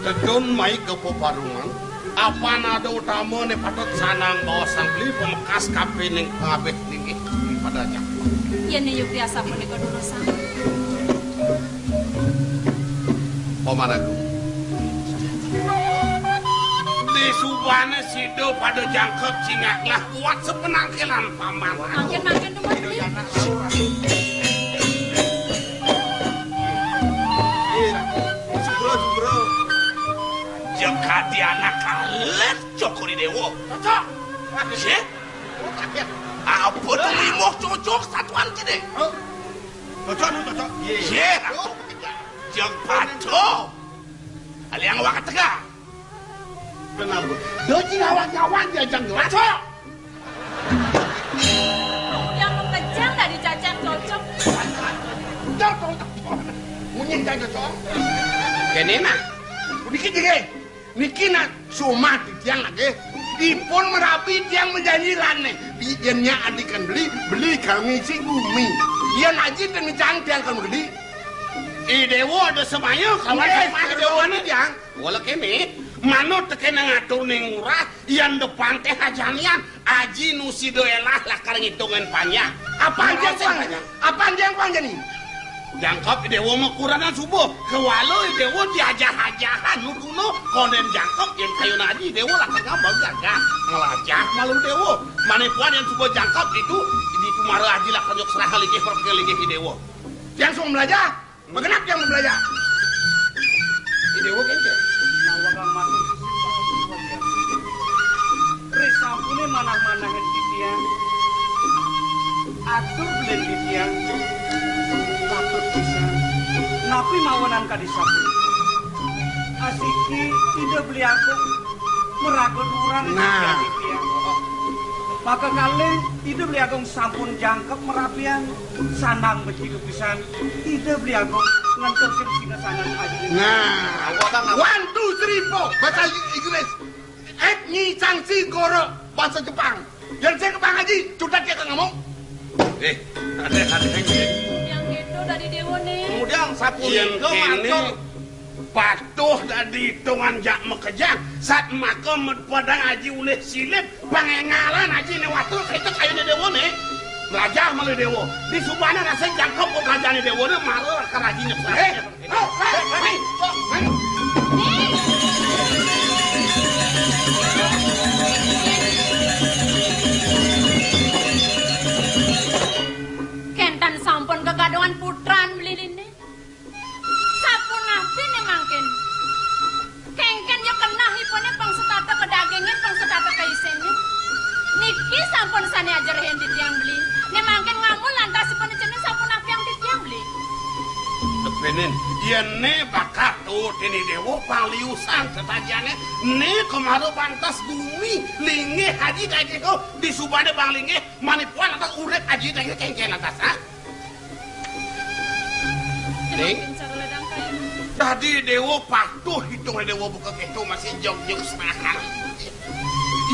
Tedun mai ka peparungan. Apan ada utama ne patut sanang baosang beli pamekas kapining pangabih linggih pada jangkep. Yen yupi asapunika durusang. Paman Agung. Di subane sida pada jangkep cingak lah kuat sepenangkilan paman. Mangkin, mangkin, Tuan. Iya. Subro, subro. Jeng kadi anak alit cokor i Déwa. Cocok. Yé? Apa tuh limo cocok satuan kene? Cocok, cocok. Yé, jeng patuh. Aliang wakat tega. Kenapa? Doji ngawak-ngawak diajang ngawak. Cocok. Yang mengejang dari cacat cocok. Cocok, cocok. Munyi cocok. Kene nah. Dikit dikit. Niki nak sumah titiang nggih. Ipun merabi tiang menjanji lane. Yen nyak andikan beli, beli kami si gumi. Yen aji ten ngejang tiang kan gede. I Déwa ada semaya kawan. Nggih, semaya Déwa ni tiang. Wala kene, manut tekene ngatur ning ngurah, yan depan teh ajanian, aji nu sida elah lakar ngitungan panjang. Apa panjang, panjang? Apa panjang, panjang ni? Jangkep Déwa makuranan subuh, kewala Déwa diajah-ajahan nu tuna, konden jangkep yen kayun aji Déwa lakar ngambang gagah, ngelajah malu Déwa. Mane puan yen subuh jangkep itu, di tumara aji lakar nyuk serah linggih, perkara linggih Déwa. Yang suruh belajar? Magenap yang belajar. Ide wo kente. Nawagang matur sisip. Ri sampune manah-manahin titiang. Atur belen titiang. Patut pisan. Napi mawanan kadi sampun. Asiki Ida Beli Agung meraga duran. Nah. Titiang. Maka kalih Ida Beli Agung sampun jangkep merabian. Sandang becik pisan, Ida Beli Agung ngentosin singasanan aji. Nah, one, two, three, four, bahasa Inggris. Et nyi sang si goro, bahasa Jepang. Yang saya kebang aji, cutat ya ngomong. Eh, ada ada yang. Yang itu dari Dewa nih. Kemudian sapu yang ini. Patuh dadi itungan jak makejang, sat maka med-, padang aji ulih silip, pangengalan aji ne watu, itu kayune dewa ne. Rajah malih dewa. Di subana rasa jangkep kok rajane dewa ne, mara ka raji nyepsah. Eh, oh, eh, eh, eh. Kenten sampun kegaduhan putran beli lini. Sapunapi ne mangkin? Kengken ya keneh ipune pang setata kedagingin, pang setata keisinin. Niki sampun sane ajerehin titiang beli. Ne mangkin ngamul lantas ipun cening sapunapi yang titiang beli. Tepenen, yen ne bakal tuh dini dewa pang liusan tetajane, ne kemaro pantas bumi linggih aji dadi tuh di subane pang linggih, manipuan atas urip aji dadi kengken atas, ah. Ning. Dadi dewa patuh, hitung dewa buka keto masih jog-jog senahan.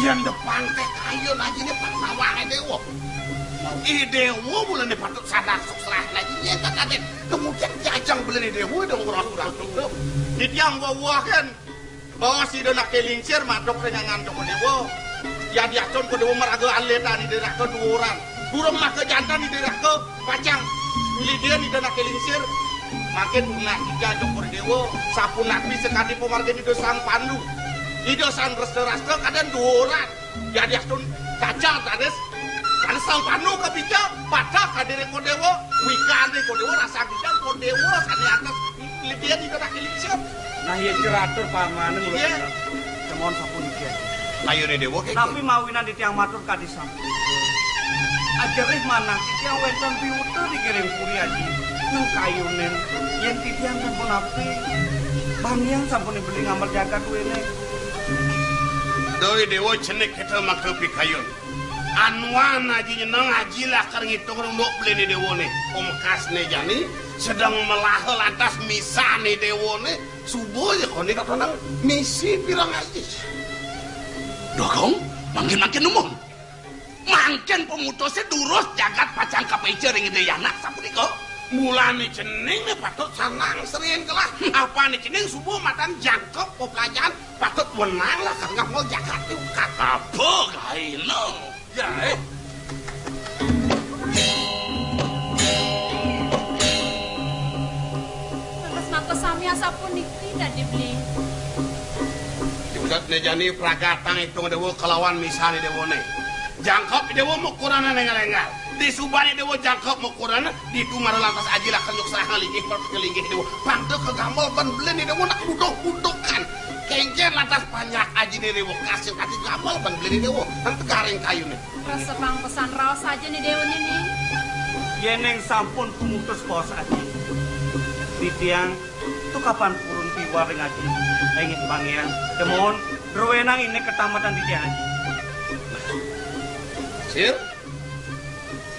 Yén depan téh kayun ajiné pang nawangé déwa. I déwa buléné patut sadar sok serahan aji. Yén tak adén, kemudian diajang buléné déwa dong urang-urang itu. Titiang wéwéh kén. Baos Ida Anaké Lingsir madep ring angan Cokor Déwa. Yadiastun Cokor Déwa maraga alétan Ida Raka duuran. Durung maka janten Ida Raka pacang nglidian Ida Anaké Lingsir. Mangkin nunas Ida Cokor Déwa, sapunapi sakadi pamargin Ida Sang Pandu. Ida Sang Dresta-rasta kadén duuran. Yadiastun kaca raris, raris Sang Pandu kapica, pateh kadiri Cokor Déwa, wikané Cokor Déwa, rasa bidang Cokor Déwa, sané atas nglidian Ida Anaké Lingsir. Nah, yén ceratur pamané mula. Iya. Semohon sapunika. Ayo né Déwa kéké. Napi mawinan titiang matur kadi sampun. Ajerih manah titiang wénten piutuh dikiring puri aji. Nang kayunin, yén titiang sampun napi, banian sampun dibeli ngamel jagat wéné. Duh, Déwa cenik kita makta pikayun. Anuan aji nyeneng aji lakar ngitung runduk beliné déwané. Pamekasné jani sedeng melaha lantas misané déwané. Suba ya koné katonang misi pirang aji. Duh, Gong, mangkin-mangkin numun. Mangkin pamutusé durus jagat pacang kapaica ring Ida Yana sapunika. Mulané cening né patut sanang sering kelah. Apané cening suba matan jangkep peplajahan patut wenang lah kang ngamel jagat ukat. Apa kaina? Ya, eh. Terus maka sami asapuniki dadi beli. Diudat né jani pragatang itung déwa kalawan misané déwané. Jangkep déwa mukurané énggal-énggal. Disubané déwa jangkep mukurané, ditu mara lantas aji lakar nyuksrahang linggih, linggih déwa. Pang teu kagamel ban beliné déwa nak buduh-buduhan. Kéngkén lantas panjak ajiné déwa kasih kati gamel ban beliné déwa. Kan tegaring kayuné. Rasa pang pesan raos aja né déwa né, Ning. Yéning sampun pumutus baos aji. Titiang, tu kapan purun tiwar ring aji. Énggal bangéang. Demun, druénang ini ketamatan titiang aji. Sir,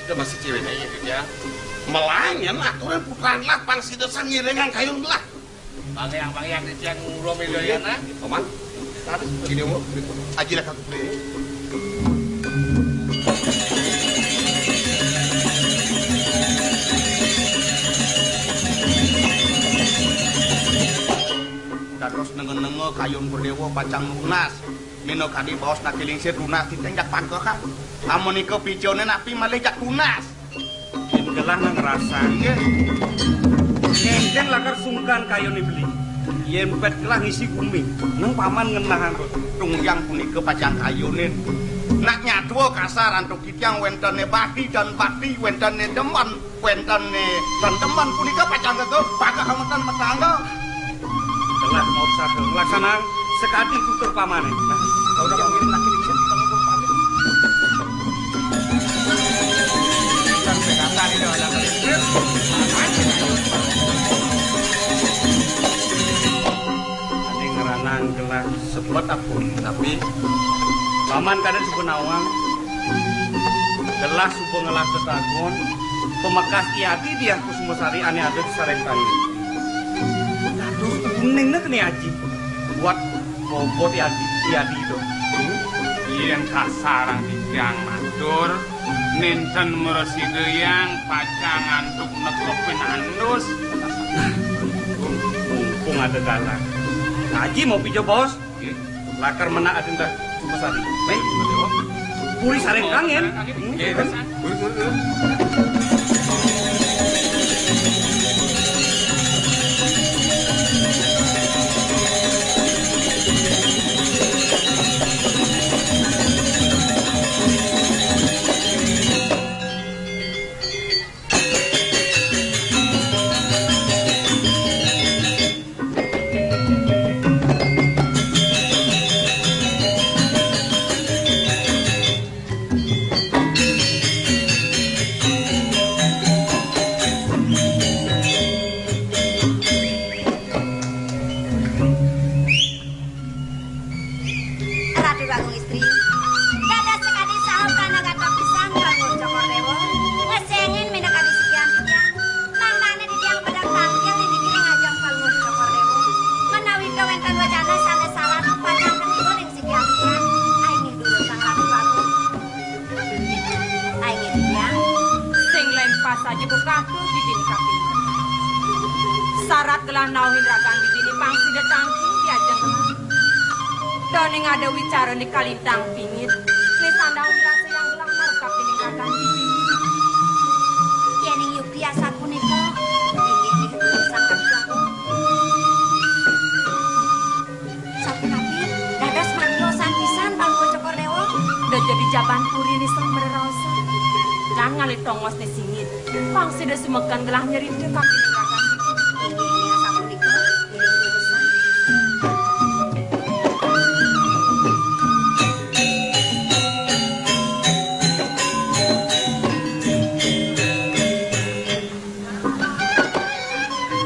kita masih cewek aja gitu ya. Melangin aturan putran lah pang sida sang ngiringang kayun lah. Bangéang-bangéang titiang ngulom Ida Yana. Paman, tarik gini mau, aji lah kagum deh. Dados nenga-nenga kayun Bur Déwa pacang nunas. Minakadi baos Anaké Lingsir tunas titiang jak pangkehang. Amunika picané napi malih jak tunas. Yén gelah nang rasa. Inggih. Kéngkén lakar sungkan kayuné beli. Yén pét gelah ngisi gumi. Nang paman ngenahang to. Tungyang punika pacang kayunin. Nak nyadua kasar antuk titiang wéntené bati dan bati wéntené demen. Wénten né, ten temen punika pacang geger, pageh wénten matangga. Telah mau sadar, laksanang sakadi tutur pamané. Nah, kalau udah pamit, laki dikit, kita ngumpul pamit. Kan pegangan itu ada kali. Ané ngranang gelah sebet apa? Tapi paman kadén suba nawang. Gelah suba ngelah tetangon, pamekas I Adi Diah Kusumasari ané ada di Saréngkang. Dados uning né kéné aji. Buat bobot I Adi, I Adi to. Yén kasarang titiang matur, nénten mrasidayang pacang antuk nekepin andus. Mumpung ada dalan. Aji mau pija, Bos? Nggih. Lakar menak adin dah cuma sari. Baik. Puri Saréngkang, yén. Nggih, Bos. Gelah nauhin ragan bibine pang sida tangking diajeng gelah. Daning ada wicara ni kalintang pingit, ni sandang wirasa yang gelah marep kapining ragan bibine. Yening yukti asapunika, inggih nika durusang Ratu Agung. Sapunapi, dados manggihin pisan Palungguh Cokor Dewa. Da jadi jaban puri ni sang mreraosan. Lan ngalih tongos ni singit. Pang sida sumeken gelah nyerita kapining ragan. Inggih, inggih, sapunika, inggih, durusang.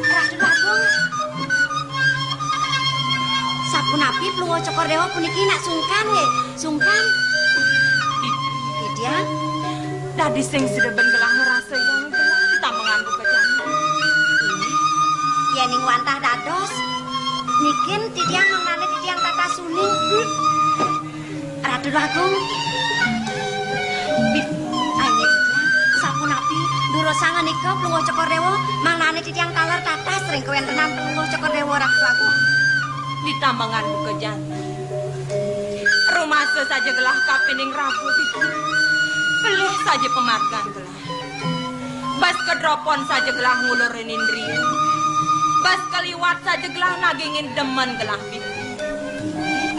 Ratu Agung. Sapunapi Palungguh Cokor Dewa puniki nak sungkan nggih? Sungkan. Titiang. Dadi sing sida ben gelah ngrasa yang gelah ditamengan buka jana. Inggih. Yening wantah dados, nikin titiang mangdane titiang tatas uning. Ratu Agung. Bit, ayo, titiang, sapunapi durusang nika Palungguh Cokor Dewa, mangdane titiang taler tatas ring kawentenan Palungguh Cokor Dewa, Ratu Agung. Ditamengan buka jana. Rumasa saja gelah kapining raga, Bibi. Pelih saja pamargan gelah. Bas kedropon saja gelah ngulurin indria. Bas kaliwat saja gelah nagingin demen gelah, Bibi.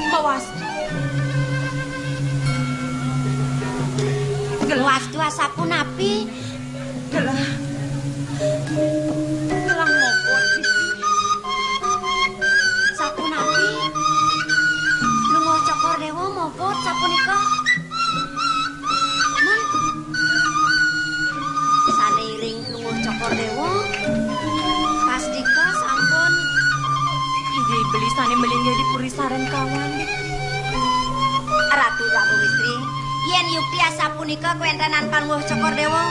Mawastu. Gelah. Mawastu asapunapi? Gelah. Gelah mobot, Bibi. Sapunapi? Palungguh Cokor Dewa mobot sapunika. Men. Sane iring Palungguh Cokor Dewa. Pastika sampun. Inggih beli sane melinggih di puri Sarengkawan. Ratu Agung Istri, yen yukti asapunika kawentenan Palungguh Cokor Dewa,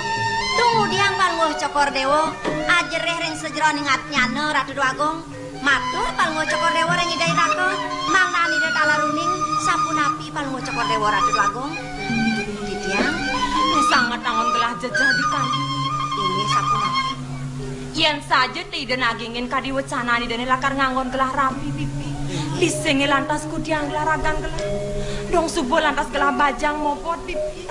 tumudiang Palungguh Cokor Dewa ajerih ring sajeroning atnyana, Ratu Agung. Matur Palungguh Cokor Dewa ring Ida Raka, mangdaning Ida taler uning, sapunapi Palungguh Cokor Dewa, Ratu Agung? Titiang. Sanget angon gelah jejeh di kayu. Inggih, sapunapi? Yen saja Ida nagingin kadi wecanan Idane lakar nganggon gelah rapi, Bibi. Inggih. Bisinge lantas kudiang gelah ragan gelah. Dong suba lantas gelah bajang mobot, Bibi.